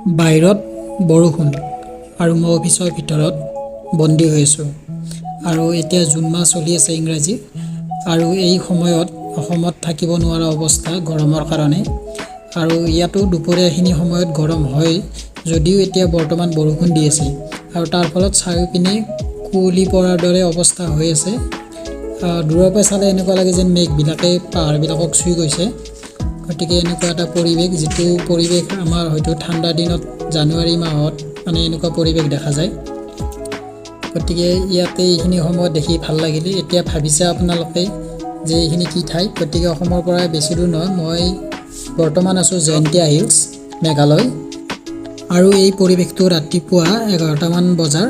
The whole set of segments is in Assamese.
বাহিৰত বৰষুণ আৰু মই অফিচৰ ভিতৰত বন্দী হৈ আছোঁ। আৰু এতিয়া জুন মাহ চলি আছে ইংৰাজী আৰু এই সময়ত অসমত থাকিব নোৱাৰা অৱস্থা গৰমৰ কাৰণে। আৰু ইয়াতো দুপৰীয়াখিনি সময়ত গৰম হয় যদিও এতিয়া বৰ্তমান বৰষুণ দি আছে আৰু তাৰ ফলত চাৰিওপিনে কুঁৱলী পৰাৰ দৰে অৱস্থা হৈ আছে। দূৰৰ পৰা চালে এনেকুৱা লাগে যেন মেঘবিলাকে পাহাৰবিলাকক চুই গৈছে। গতিকে এনেকুৱা এটা পৰিৱেশ, যিটো পৰিৱেশ আমাৰ হয়তো ঠাণ্ডা দিনত জানুৱাৰী মাহত মানে এনেকুৱা পৰিৱেশ দেখা যায়। গতিকে ইয়াতে এইখিনি সময়ত দেখি ভাল লাগিলে। এতিয়া ভাবিছে আপোনালোকে যে এইখিনি কি ঠাই। গতিকে অসমৰ পৰা বেছি দূৰ নহয়, মই বৰ্তমান আছোঁ জয়ন্তীয়া হিলছ, মেঘালয়। আৰু এই পৰিৱেশটো ৰাতিপুৱা 11টামান বজাৰ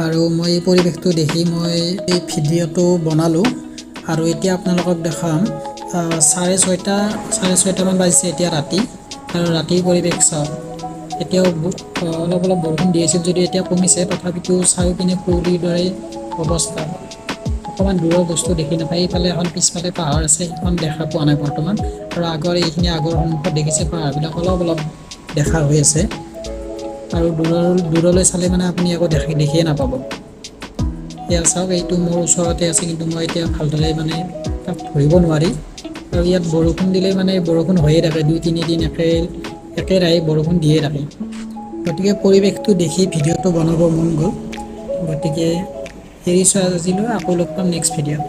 আৰু মই এই পৰিৱেশটো দেখি মই এই ভিডিঅ'টো বনালোঁ। আৰু এতিয়া আপোনালোকক দেখাম, 6:30, 6:30মান বাজিছে এতিয়া ৰাতি। আৰু ৰাতিৰ পৰিৱেশ চাওক। এতিয়াও অলপ অলপ বৰষুণ দি আছিল যদিও এতিয়া কমিছে। তথাপিতো চাৰিওপিনে কুঁৱলীৰ দৰে অৱস্থা, অকণমান দূৰৰ বস্তু দেখি নাপায়। এইফালে এখন পিছফালে পাহাৰ আছে, সেইখন দেখা পোৱা নাই বৰ্তমান। আৰু আগৰ এইখিনি আগৰ সন্মুখত দেখিছে পাহাৰবিলাক অলপ অলপ দেখা হৈ আছে। আৰু দূৰলৈ চালে মানে আপুনি একো দেখিয়ে নাপাব। এয়া চাওক, এইটো মোৰ ওচৰতে আছে, কিন্তু মই এতিয়া ভালদৰে মানে তাক ধৰিব নোৱাৰি। আৰু ইয়াত বৰষুণ দিলে মানে বৰষুণ হৈয়ে থাকে, 2-3 দিন একেৰাহে বৰষুণ দিয়ে থাকে। গতিকে পৰিৱেশটো দেখি ভিডিঅ'টো বনাব মন গ'ল। গতিকে এৰিছোঁ আজিলৈ, আকৌ লগ পাম নেক্সট ভিডিঅ'ত।